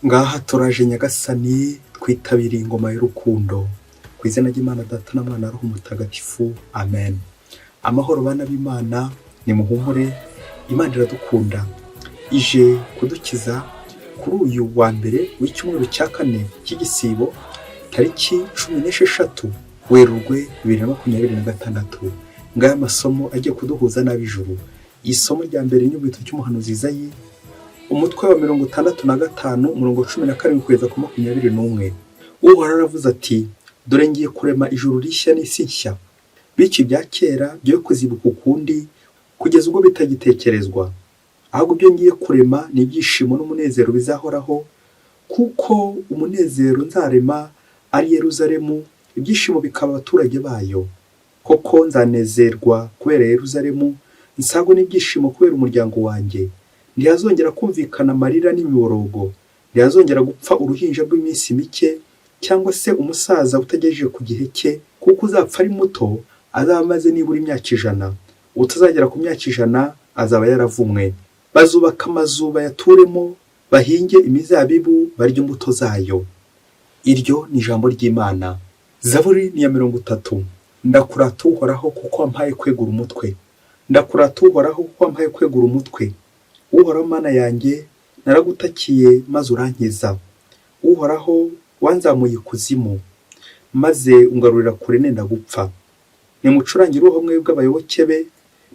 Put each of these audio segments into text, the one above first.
Ngaha turaje Nyagasani, twitabiriye ingoma y'urukundo. Ku izina ry'Imana Data na Mwana Roho Mutagatifu, amen. Amahoro bana b'Imana, nimuhumure, Imana iradukunda. Ije kudukiza kuri uyu wa mbere w'icyumweru cya kane cy'igisibo, tariki 16 Werurwe 2026. Ngaya amasomo agiye kuduhuza n'ab'ijuru. Isomo rya mbere ni igitabo cy'umuhanuzi Izayi, umutwe wa 65, umurongo 17 kugeza ku 21. Uhoraho aravuze ati: "Dore ngiye kurema ijuru rishya n'isi nshya, bityo ibya kera byo kuzibuka ukundi kugeza ubwo bitagitekerezwa. Ahubwo ibyo ngiye kurema ni ibyishimo n'umunezero bizahoraho, kuko umunezero nzarema ari Yeruzalemu, ibyishimo bikaba abaturage bayo. Koko nzanezerwa kubera Yeruzalemu, nsagwe n'ibyishimo kubera umuryango wanjye. Ntihazongera kumvikana amarira n'imiborogo, ntihazongera gupfa uruhinja rw'iminsi mike cyangwa se umusaza utagejeje ku gihe cye, kuko uzapfa ari muto azaba amaze nibura imyaka 100, utazagera ku myaka 100 azaba yaravumwe. Bazubaka amazu bayaturemo, bahinge imizabibu barye imbuto zayo." Iryo ni ijambo ry'Imana. Zaburi ni iya 30. Ndakurata Uhoraho kuko wampaye kwegura umutwe. Ndakurata Uhoraho kuko wampaye kwegura umutwe. Uhoraho Mana yanjye, naragutakiye maze urankiza. Uhoraho, wanzamuye ikuzimu, maze ungarurira kure nenda gupfa. Nimucurangire Uhoraho mwebwe abayoboke be,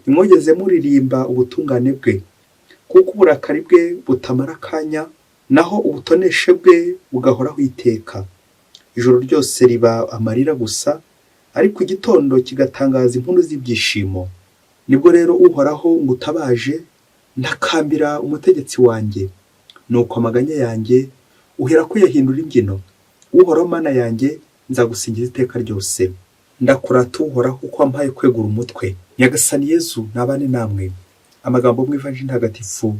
nimwogeze muririmba ubutungane bwe, kuko uburakari bwe butamara akanya, naho ubutoneshe bwe bugahoraho iteka. Ijoro ryose riba amarira gusa, ariko igitondo kigatangaza impundu z'ibyishimo. Nibwo rero Uhoraho ngutabaje, ntakambira umutegetsi wanjye, nuko amaganya yanjye uherako uyahindura imbyino. Uhoraho Mana yanjye, nzagusingiza iteka ryose. Ndakurata Uhoraho kuko wampaye kwegura umutwe. Nyagasani Yezu nabane namwe. Amagambo mu Ivanjiri ntagatifu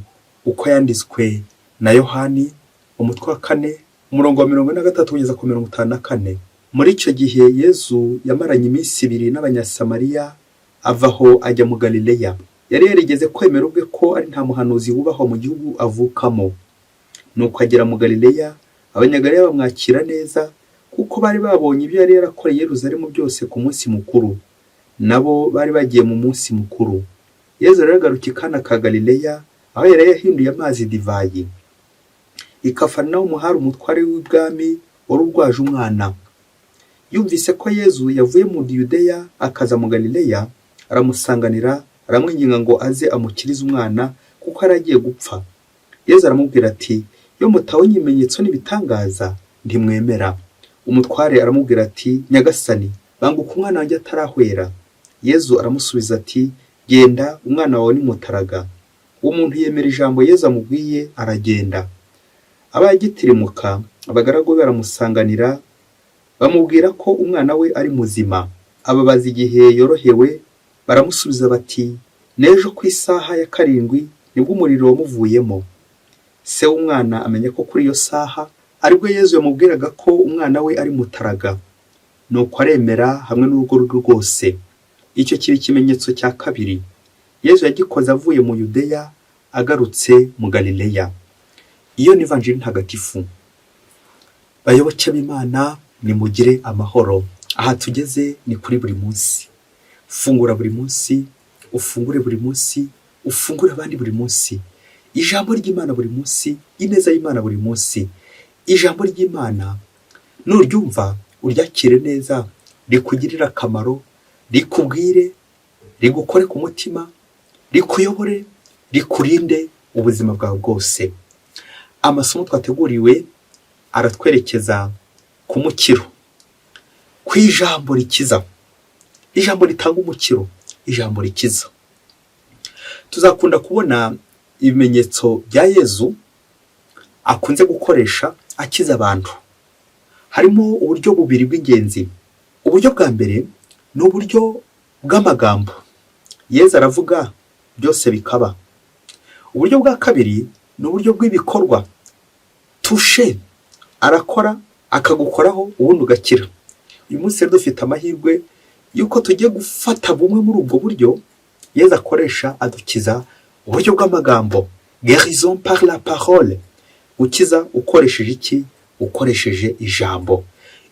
uko yanditswe na Yohani, umutwe wa 4, umurongo wa 43 kugeza ku 54. Muri icyo gihe Yezu yamaranye iminsi 2 n'Abanyasamariya, ava aho ajya mu Galileya. Yari yarigeze kwemera ubwe ko ari nta muhanuzi wubahwa mu gihugu avukamo. Nuko agera mu Galileya, Abanyagalileya bamwakira neza, kuko bari babonye ibyo yari yarakoreye i Yerusalemu byose ku munsi mukuru. Nabo bari bagiye mu munsi mukuru. Yezu rero agaruka i Kana ka Galileya, aho yari yahinduye amazi divayi. I Kafarinawumu hari umutware w'ibwami wari urwaje umwana. Yumvise ko Yezu yavuye mu Yudeya akaza mu Galileya, aramusanganira, aramwinginga ngo aze amukirize umwana, kuko yari agiye gupfa. Yezu aramubwira ati: "Iyo mutabonye ibimenyetso n'ibitangaza ntimwemera." Umutware aramubwira ati: "Nyagasani, banguka umwana wanjye atarahwera." Yezu aramusubiza ati: "Genda, umwana wawe ni mutaraga." Uwo muntu yemera ijambo Yezu amubwiye, aragenda. Abaye agitirimuka, abagaragu be baramusanganira, bamubwira ko umwana we ari muzima. Ababaza igihe yorohewe, baramusubiza bati: "N'ejo ku isaha ya 7 nibwo umuriro wamuvuyemo." Se w'umwana amenya ko kuri iyo saha aribwo Yezu yamubwiraga ko umwana we ari mutaraga. Nuko aremera hamwe n'urugo rwe rwose. Icyo kiba ikimenyetso cya kabiri Yezu yagikoze avuye mu Yudeya agarutse mu Galileya. Iyo ni Ivanjiri ntagatifu. Bayoboke b'Imana, nimugire amahoro. Aha tugeze ni kuri buri munsi. Fungura buri munsi, ufungure buri munsi, ufungure abandi buri munsi. Ijambo ry'Imana buri munsi, ineza y'Imana buri munsi. Ijambo ry'Imana nuryumva uryakire neza, rikugirire akamaro, rikubwire, rigukore ku mutima, rikuyobore, rikurinde ubuzima bwawe bwose. Amasomo twateguriwe aratwerekeza ku mukiro, ku ijambo rikiza, ijambo ritanga umukiro, ijambo rikiza. Tuzakunda kubona ibimenyetso bya Yezu akunze gukoresha akiza abantu. Harimo uburyo bubiri bw'ingenzi. Uburyo bwa mbere ni uburyo bw'amagambo. Yezu aravuga byose bikaba. Uburyo bwa kabiri ni uburyo bw'ibikorwa. Toucher, arakora akagukoraho ubundi ugakira. Uyu munsi rero dufite amahirwe y'uko tugiye gufata bumwe muri ubwo buryo Yezu akoresha adukiza, uburyo bw'amagambo, guérison par la parole. Gukiza ukoresheje iki? Ukoresheje ijambo.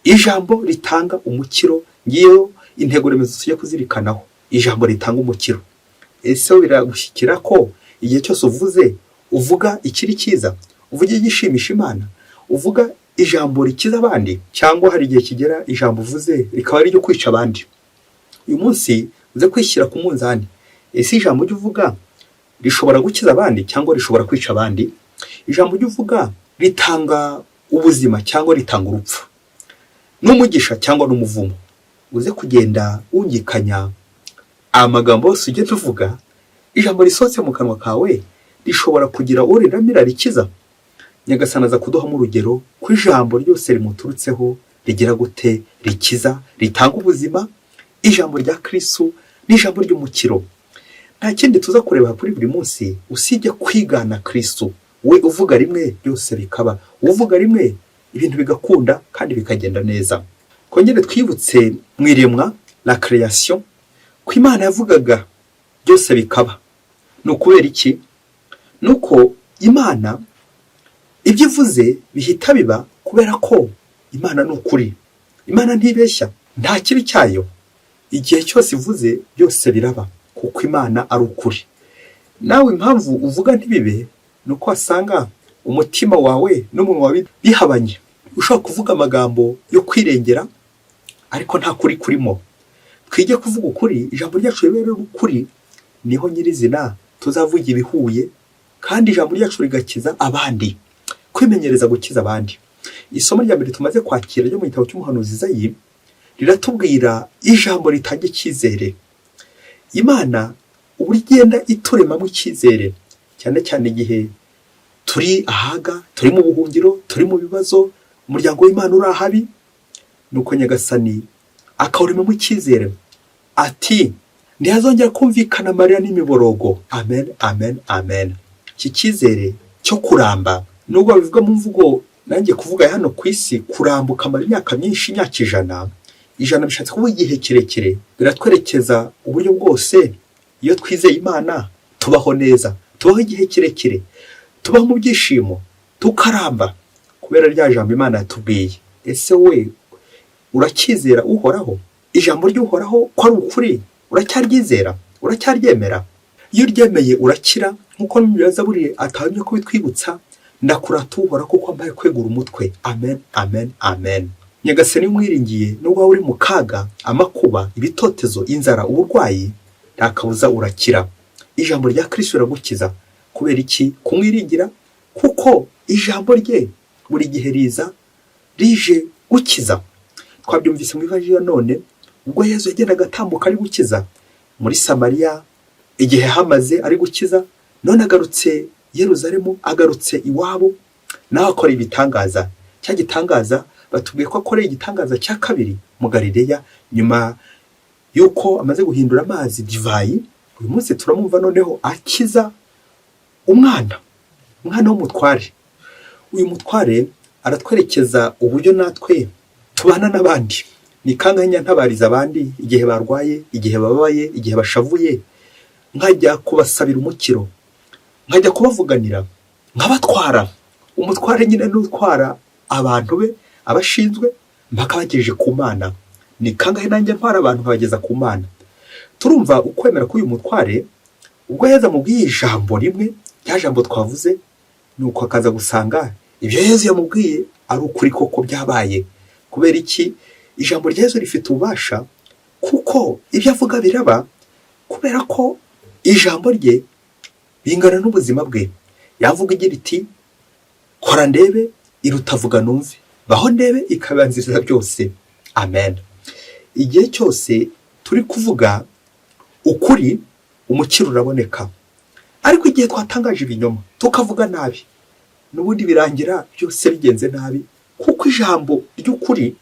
Ijambo ritanga umukiro, ngiyo intego remezo tujya kuzirikanaho. Ijambo ritanga umukiro. Ese biragushyikira ko igihe cyose uvuze uvuga ikiri cyiza, uvuga igishimisha Imana, uvuga ijambo rikiza abandi, cyangwa hari igihe kigera ijambo uvuze rikaba ari iryo kwica abandi? Uyu munsi uze kwishyira ku munzani. Ese ijambo ujya uvuga rishobora gukiza abandi cyangwa rishobora kwica abandi? Ijambo ujya uvuga ritanga ubuzima cyangwa ritanga urupfu, n'umugisha cyangwa n'umuvumo? Uze kugenda wungikanya amagambo yose ugenda uvuga. Ijambo risohotse mu kanwa kawe rishobora kugira uwo riramira, rikiza. Nyagasani aza kuduhamo urugero ko ijambo ryose rimuturutseho rigira gute? Rikiza, ritanga ubuzima. Ijambo rya Kristu ni ijambo ry'umukiro. Nta kindi tuza kureba kuri buri munsi usibye kwigana Kristu, we uvuga rimwe byose bikaba, uvuga rimwe ibintu bigakunda kandi bikagenda neza. Twongere twibutse mu iremwa, la création, ko Imana yavugaga byose bikaba. Ni ukubera iki? Ni uko Imana ibyo ivuze bihita biba, kubera ko Imana ni ukuri. Imana ntibeshya, nta kibi cyayo. Igihe cyose ivuze byose biraba, kuko Imana ari ukuri. Nawe impamvu uvuga ntibibe ni uko wasanga umutima wawe n'umunwa wawe bihabanye. Ushobora kuvuga amagambo yo kwirengera, ariko nta kuri kurimo. Twige kuvuga ukuri, ijambo ryacu ribe ukuri, niho nyirizina tuzavuga ibihuye kandi ijambo ryacu rigakiza abandi. Kwimenyereza gukiza abandi. Isomo rya mbere tumaze kwakira ryo mu gitabo cy'umuhanuzi Izayi riratubwira ijambo ritanga icyizere. Imana uburyo igenda ituremamo icyizere, cyane cyane igihe turi ahaga, turi mu buhungiro, turi mu bibazo, umuryango w'Imana uri ahabi, nuko Nyagasani akawuremamo icyizere, ati: "Ntihazongera kumvikana amarira n'imiborogo." Amen, amen, amen. Iki cyizere cyo kuramba, nubwo babivuga mu mvugo nanjye kuvuga hano ku isi, kuramba ukamara imyaka myinshi, imyaka 100, 100 bishatse kuvuga igihe kirekire, biratwerekeza uburyo bwose iyo twizeye Imana tubaho neza, tubaho igihe kirekire, tubaho mu byishimo, tukaramba kubera rya jambo Imana yatubwiye. Ese we uracyizera Uhoraho? Ijambo ry'Uhoraho ko ari ukuri, uracyaryizera? Uracyaryemera? Iyo uryemeye urakira, nk'uko no Zaburi atahamye ko bitwibutsa: "Ndakurata Uhoraho kuko wambaye kwegura umutwe." Amen, amen, amen. Nyagasani umwiringiye, nubwo waba uri mu kaga, amakuba, ibitotezo, inzara, uburwayi, nta kabuza urakira. Ijambo rya Kristo riragukiza. Kubera iki? Kumwiringira, kuko ijambo rye buri gihe riza rije gukiza. Twabyumvise mu ivanjiri ya none, ubwo Yezu yagendaga atambuka ari gukiza muri Samariya, igihe hamaze ari gukiza, none agarutse Yeruzalemu, agarutse iwabo, nawe akora ibitangaza. Cya gitangaza batubwiye ko akoreye igitangaza cya kabiri mu Galileya nyuma y'uko amaze guhindura amazi divayi. Uyu munsi turamwumva noneho akiza umwana, umwana w'umutware. Uyu mutware aratwerekeza uburyo natwe tubana n'abandi. Ni kangahe ntabariza abandi igihe barwaye, igihe bababaye, igihe bashavuye, nkajya kubasabira umukiro, nkajya kubavuganira, nkabatwara? Umutware nyine n'utwara abantu be abashinzwe mpaka bagejeje ku Mana. Ni kangahe nanjye ntwara abantu nkabageza ku Mana? Turumva ukwemera k'uyu mutware ubwo Yezu amubwiye ijambo rimwe, rya jambo twavuze, nuko akaza gusanga ibyo Yezu yamubwiye ari ukuri koko byabaye. Kubera iki? Ijambo rya Yezu rifite ububasha, kuko ibyo avuga biraba, kubera ko ijambo rye bingana n'ubuzima bwe. Yavuga igira iti: "Kora ndebe", iruta "Vuga numve". "Baho ndebe" ikabanziriza byose. Amen. Igihe cyose turi kuvuga ukuri, umukiro uraboneka, ariko igihe twatangaje ibinyoma, tukavuga nabi, n'ubundi birangira byose bigenze nabi, kuko ijambo ry'ukuri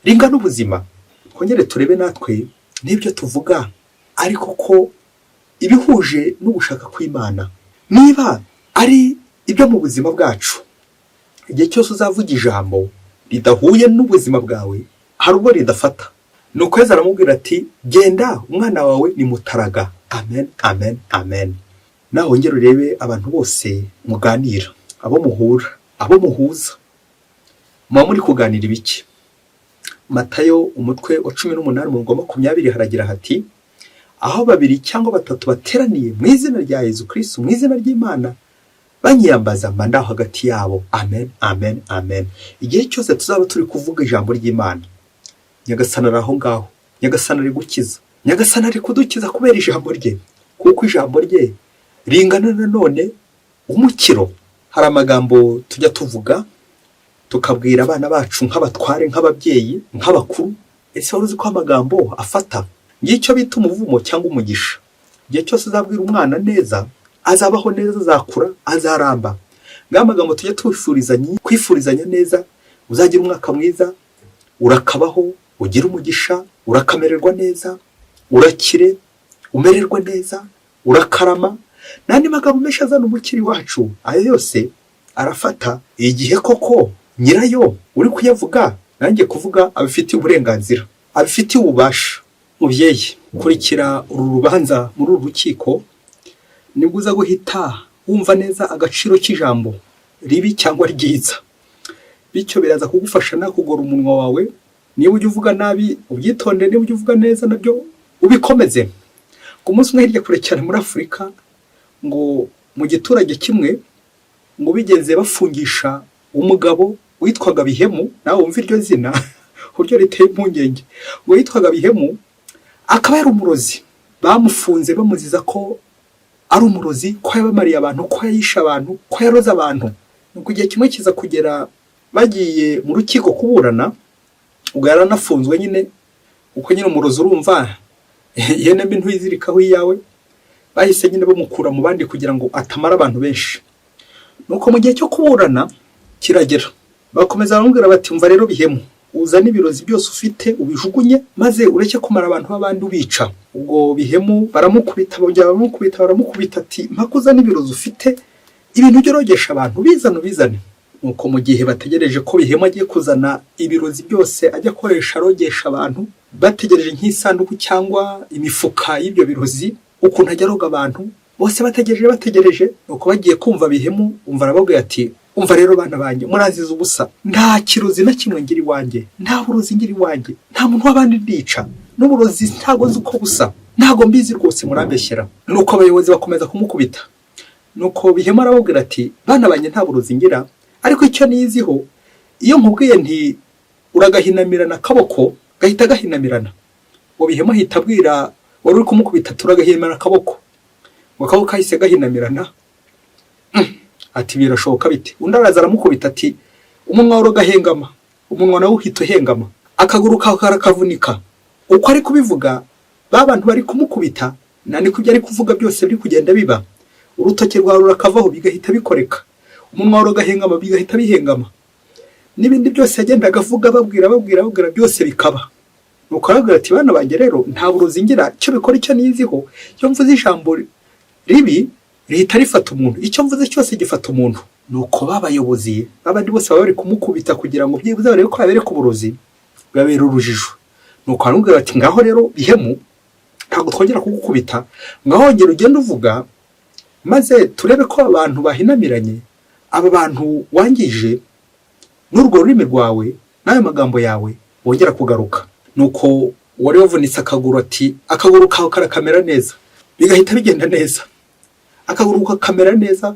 ringana ubuzima. Twongere turebe natwe n'ibyo tuvuga, ariko ko ibihuje n'ugushaka kw'Imana, niba ari ibyo mu buzima bwacu. Igihe cyose uzavuga ijambo ridahuye n'ubuzima bwawe, hari ubwo ridafata. Nuko Yezu aramubwira ati: "Genda, umwana wawe ni mutaraga." Amen, amen, amen. Nawe wongere urebe abantu bose muganira, abo muhura. Abo muhuza muba muri kuganira ibiki? Matayo umutwe wa 18 umurongo wa 20 haragira hati: aho babiri cyangwa batatu bateraniye mu izina rya Yezu Kristo, mu izina ry'Imana, banyiyambaza, mba ndaho hagati yabo. Amen, amen, amen. Igihe cyose tuzaba turi kuvuga ijambo ry'Imana, Nyagasani ari aho ngaho. Nyagasani ari gukiza, Nyagasani ari kudukiza kubera ijambo rye, kuko ijambo rye ringana nanone umukiro. Hari amagambo tujya tuvuga, tukabwira abana bacu nk'abatware, nk'ababyeyi, nk'abakuru. Ese wari uzi ko amagambo afata ngicyo bita umuvumo cyangwa umugisha? Igihe cyose uzabwira umwana neza, azabaho neza, azakura, azaramba. Ngaho amagambo tujya twifurizanya, kwifurizanya neza: uzagira umwaka mwiza, urakabaho, ugire umugisha, urakamererwa neza, urakire, umererwe neza, urakarama, n'andi magambo menshi azana umukiri wacu. Ayo yose arafata igihe koko nyirayo uri kuyavuga, nanjye kuvuga, abifitiye uburenganzira, abifitiye ububasha. Mubyeyi, kurikira uru rubanza muri uru rukiko, nibwo uza guhita wumva neza agaciro k'ijambo ribi cyangwa ryiza. Bityo biraza kugufasha no kugora umunwa wawe. Niba ujya uvuga nabi, ubyitonde; niba ujya uvuga neza, nabyo ubikomeze. Ku munsi umwe, hirya kure cyane muri Afurika, ngo mu giturage kimwe, ngo bigeze bafungisha umugabo witwaga Bihemu. Nawe wumva iryo zina uburyo riteye impungenge. Ngo yitwaga Bihemu, akaba yari umurozi. Bamufunze bamuziza ko ari umurozi, ko yabamariye abantu, ko yayishe abantu, ko yaroze abantu. Nuko igihe kimwe kiza kugera, bagiye mu rukiko kuburana. Ubwo yaranafunzwe nyine, kuko nyine umurozi, urumva, ihene mbi ntuyizirikaho iyawe. Bahise nyine bamukura mu bandi kugira ngo atamara abantu benshi. Nuko mu gihe cyo kuburana kiragera, bakomeza baramubwira bati: "Umva rero Bihemu, uzane ibirozi byose ufite ubijugunye, maze ureke kumara abantu b'abandi ubica." Ubwo Bihemu baramukubita, bongera baramukubita, baramukubita, ati: "Mpaka uzane ibirozi ufite, ibintu ujya urogesha abantu, bizane, ubizane." Nuko mu gihe bategereje ko Bihemu agiye kuzana ibirozi byose ajya akoresha arogesha abantu, bategereje nk'isanduku cyangwa imifuka y'ibyo birozi, ukuntu ajya aroga abantu bose, bategereje, bategereje. Nuko bagiye kumva, Bihemu umva arababwira ati: "Umva rero bana banjye, muranziza ubusa. Nta kirozi na kimwe ngira iwanjye, nta burozi ngira iwanjye, nta muntu w'abandi ndica, n'uburozi ntabwo nzi uko busa, ntabwo mbizi rwose, murambeshyera." Nuko abayobozi bakomeza kumukubita. Nuko Bihemu arababwira ati: "Bana banjye, nta burozi ngira, ariko icyo niziho, iyo nkubwiye nti 'uragahinamirana', akaboko gahita gahinamirana." Ngo Bihemu ahita abwira wari uri kumukubita: "Turagahinamirana akaboko." Ngo akaboko kahise gahinamirana. Ati: "Birashoboka bite?" Undi araza aramukubita ati: "Umunwa wawe ugahengama." Umunwa nawe uhita uhengama. "Akaguru kawe karakavunika." Uko ari kubivuga, ba bantu bari kumukubita, na niko ibyo ari kuvuga byose biri kugenda biba. "Urutoki rwawe rurakavaho," bigahita bikoreka. "Umunwa wawe ugahengama," bigahita bihengama. N'ibindi byose yagendaga avuga, babwira, babwira, babwira, byose bikaba. Nuko arababwira ati: "Bana banjye rero, nta burozi ngira. Icyo bikora, icyo niziho, iyo mvuze ijambo ribi rihita rifata umuntu. Icyo mvuze cyose gifata umuntu." Nuko babayobozi babandi bose baba bari kumukubita kugira ngo byibuze barebe ko yabereka uburozi, babera urujijo. Nuko aramubwira bati: "Ngaho rero Bihemu, ntabwo twongera kugukubita. Ngaho wongera ugende uvuga, maze turebe ko abantu bahinamiranye, aba bantu wangije n'urwo rurimi rwawe n'ayo magambo yawe, bongera kugaruka." Nuko uwari wavunitse akaguru ati: "Akaguru kawe karakamera neza." Bigahita bigenda neza, akaguru kakamera neza,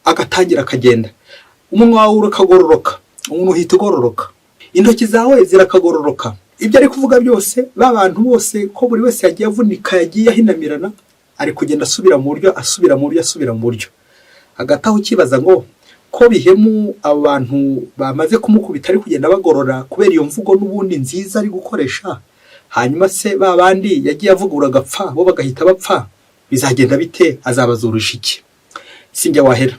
agatangira akagenda. "Umunwa wawe urakagororoka." Umuntu uhita ugororoka. "Intoki zawe zirakagororoka." Ibyo ari kuvuga byose, ba bantu bose, ko buri wese yagiye avunika, yagiye ahinamirana, ari kugenda asubira mu buryo, asubira mu buryo, asubira mu buryo. Hagati aho ukibaza ngo ko Bihemu abo bantu bamaze kumukubita ari kugenda bagorora kubera iyo mvugo n'ubundi nziza ari gukoresha, hanyuma se ba bandi yagiye avugura agapfa, bo bagahita bapfa, bizagenda bite? Azabazurisha iki? Sinjya wahera.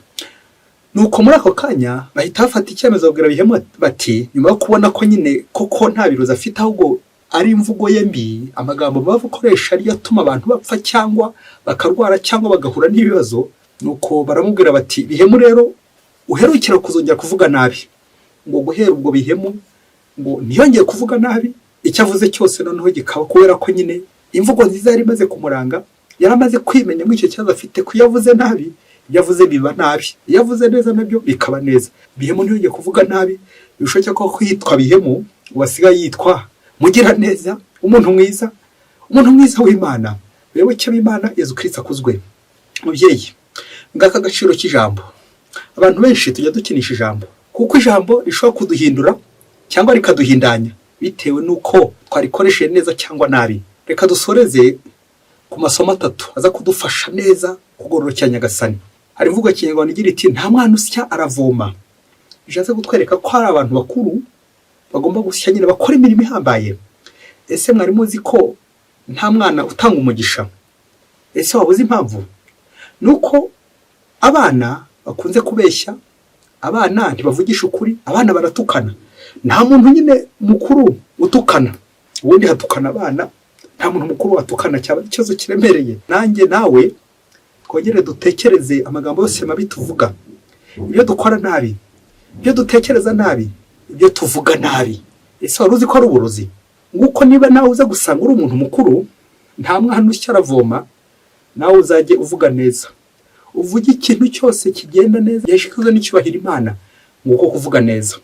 Nuko muri ako kanya bahita bafata icyemezo, babwira Bihemu bati, nyuma yo kubona ko nyine koko nta birozi afite, ahubwo ari imvugo ye mbi, amagambo baba bakoresha ariyo atuma abantu bapfa cyangwa bakarwara cyangwa bagahura n'ibibazo. Nuko baramubwira bati: "Bihemu rero, uherukira kuzongera kuvuga nabi." Ngo guhera ubwo Bihemu ngo ntiyongeye kuvuga nabi, icyo avuze cyose noneho gikaba, kubera ko nyine imvugo nziza yari imaze kumuranga, yari amaze kwimenya muri icyo kibazo afite, ko iyo avuze nabi Iyo avuze biba nabi, iyo avuze neza nabyo bikaba neza. Bihemu ntiyongeye kuvuga nabi, bishoboke ko kwitwa Bihemu wasigaye yitwa Mugiraneza, umuntu mwiza, umuntu mwiza w'Imana. Muyoboke b'Imana, Yezu Kristo akuzwe. Mubyeyi, ngaka agaciro k'ijambo. Abantu benshi tujya dukinisha ijambo, kuko ijambo rishobora kuduhindura cyangwa rikaduhindanya bitewe n'uko twarikoresheje neza cyangwa nabi. Reka dusoreze ku masomo atatu aza kudufasha neza kugororokera Nyagasani. Hari imvugo ya Kinyarwanda igira iti: "Nta mwana usya aravoma." Bishatse kutwereka ko hari abantu bakuru bagomba gusya nyine, bakora imirimo ihambaye. Ese mwari muzi ko nta mwana utanga umugisha? Ese waba uzi impamvu? Ni uko abana bakunze kubeshya, abana ntibavugisha ukuri, abana baratukana. Nta muntu nyine mukuru utukana, ubundi hatukana abana. Nta muntu mukuru watukana, cyaba ari ikibazo kiremereye. Nanjye nawe twongere dutekereze amagambo yose mabi tuvuga, ibyo dukora nabi, ibyo dutekereza nabi, ibyo tuvuga nabi. Ese wari uzi ko ari uburozi? Nguko niba nawe uza gusanga uri umuntu mukuru, nta mwana usya aravoma, nawe uzajye uvuga neza, uvuge ikintu cyose kigenda neza, gihesha n'icyubahiro Imana. Nguko kuvuga neza.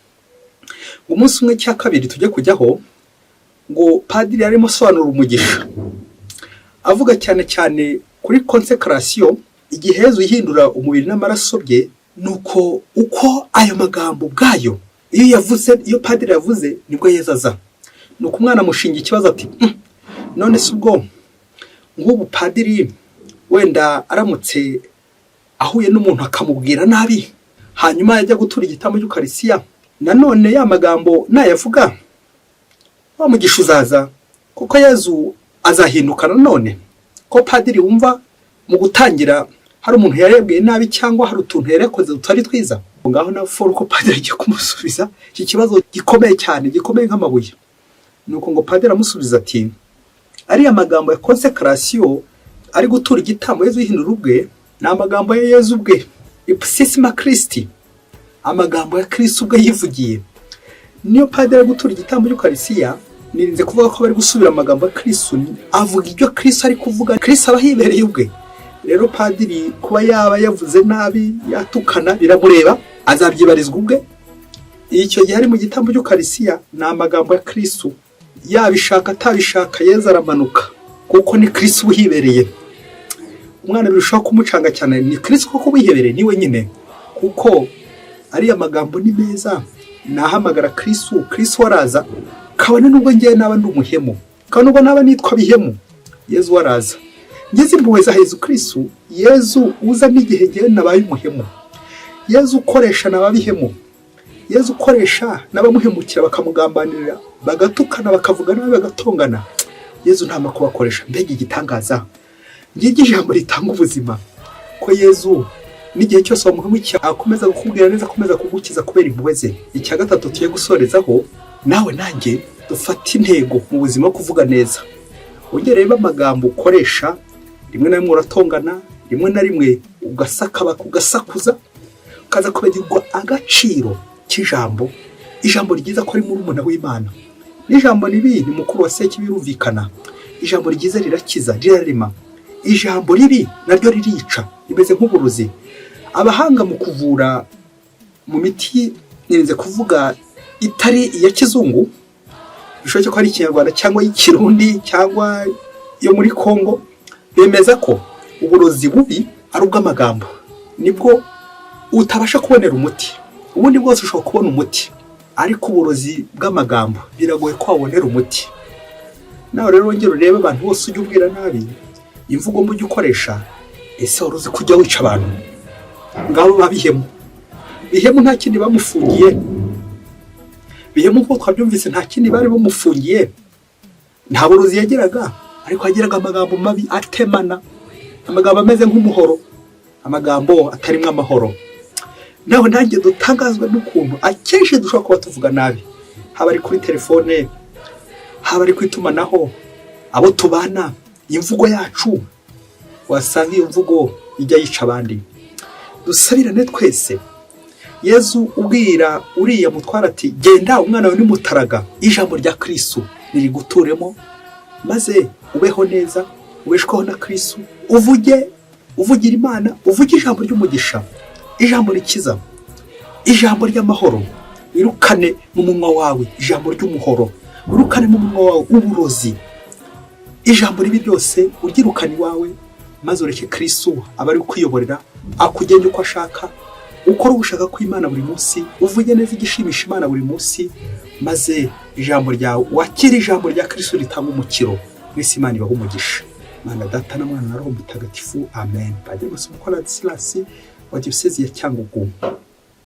Umunsi umwe, cya kabiri tujye kujyaho, ngo padiri yarimo asobanura umugisha, avuga cyane cyane kuri consécration, igihe Yezu yihindura umubiri n'amaraso bye. Nuko uko ayo magambo ubwayo iyo yavuze, iyo padiri yavuze, nibwo Yezu aza. Nuko umwana amushinga ikibazo ati: "None se ubwo nk'ubu padiri wenda aramutse ahuye n'umuntu akamubwira nabi, hanyuma yajya gutura igitambo cy'Ukarisiya, nanone ya magambo nayavuga, wa mugisha uzaza, kuko Yezu azahinduka nanone? Ko padiri wumva mu gutangira hari umuntu yarebwiye nabi cyangwa hari utuntu yari yakoze tutari twiza?" Ngaho na foro ko padiri agiye kumusubiza iki kibazo gikomeye cyane, gikomeye nk'amabuye. Nuko ngo padiri amusubiza ati: "Ariya magambo ya consécration, ari gutura igitambo Yezu yihindura ubwe, ni amagambo ya Yezu ubwe, ipsissima Christi, amagambo ya Kristo ubwe yivugiye. Niyo padiri ari gutura igitambo cy'Ukarisiya, nirinze kuvuga ko bari gusubira amagambo ya Kristo, avuga ibyo Kristo ari kuvuga, Kristo aba yibereye ubwe. Rero padiri kuba yaba yavuze nabi, yatukana, biramureba, azabyibarizwa ubwe. Icyo gihe ari mu gitambo cy'Ukarisiya, ni amagambo ya Kristo, yabishaka atabishaka Yezu aramanuka, kuko ni Kristo uhibereye." Umwana birushaho kumucanga cyane: "Ni Kristo koko wihebereye?" "Ni we nyine, kuko ariya magambo ni meza, nahamagara Kristo, Kristo waraza, kabone nubwo ngewe naba ndi umuhemu, kabone nubwo naba nitwa Bihemu, Yezu waraza. Ngeze impuhwe za Yezu Kristo, Yezu uza n'igihe ngewe nabaye umuhemu, Yezu ukoresha n'ababihemu, Yezu ukoresha n'abamuhemukira, bakamugambanirira, bagatukana, bakavuga nabi, bagatongana, Yezu nta kubakoresha. Mbega igitangaza! Ngiryo ijambo ritanga ubuzima, ko Yezu n'igihe cyose wamuhemukiye akomeza kukubwira neza, akomeza kugukiza kubera impuhwe ze. Icya gatatu tugiye gusorezaho, nawe nanjye dufate intego mu buzima wo kuvuga neza. Wongere reba amagambo ukoresha. Rimwe na rimwe uratongana, rimwe na rimwe ugasakabaka, ugasakuza, ukaza kwibagirwa agaciro k'ijambo. Ijambo ryiza ko ari murumuna w'Imana, n'ijambo ribi ni mukuru wa Sekibi, birumvikana. Ijambo ryiza rirakiza, rirarema. Ijambo ribi naryo ririca, rimeze nk'uburozi. Abahanga mu kuvura mu miti, nirinze kuvuga itari iya kizungu, bishoboke ko ari Ikinyarwanda cyangwa y'Ikirundi cyangwa yo muri Congo, bemeza ko uburozi bubi ari ubw'amagambo, nibwo utabasha kubonera umuti. Ubundi bwose ushobora kubona umuti, ariko uburozi bw'amagambo biragoye ko wabonera umuti. Nawe rero wongere urebe abantu bose ujya ubwira nabi, imvugo mbi ujya ukoresha. Ese wari uzi ko ujya wica abantu? Ngabo babihemu. Bihemu nta kindi bamufungiye. Bihemu nk'uko twabyumvise, nta kindi bari bamufungiye, nta burozi yagiraga, ariko yagiraga amagambo mabi atemana, amagambo ameze nk'umuhoro, amagambo atarimo amahoro. Nawe nanjye dutangazwa n'ukuntu akenshi dushobora kuba tuvuga nabi, haba ari kuri telefone, haba ari ku itumanaho, abo tubana, imvugo yacu, wasanga iyo mvugo ijya yica abandi. Dusabirane twese. Yezu ubwira uriya mutwara ati: "Genda, umwana wawe ni mutaraga." Ijambo rya Kristo niriguturemo, maze ubeho neza, ubeshweho na Kristo, uvuge Uvugira Imana, uvuge ijambo ry'umugisha, ijambo rikiza, ijambo ry'amahoro. Wirukane mu munwa wawe ijambo ry'umuhoro, wirukane mu munwa wawe uburozi, ijambo ribi ryose uryirukane iwawe, maze ureke Kristo aba ari kwiyoborera, akugenge uko ashaka, ukora ugushaka kw'Imana buri munsi, uvuge neza igishimisha Imana buri munsi, maze ijambo ryawe wakire ijambo rya Kristo ritanga umukiro. Mwese Imana ibaha umugisha. Imana Data na Mwana na Roho Mutagatifu, amen. Padiri Masumbuko Ladislas wa Diyosezi ya Cyangugu.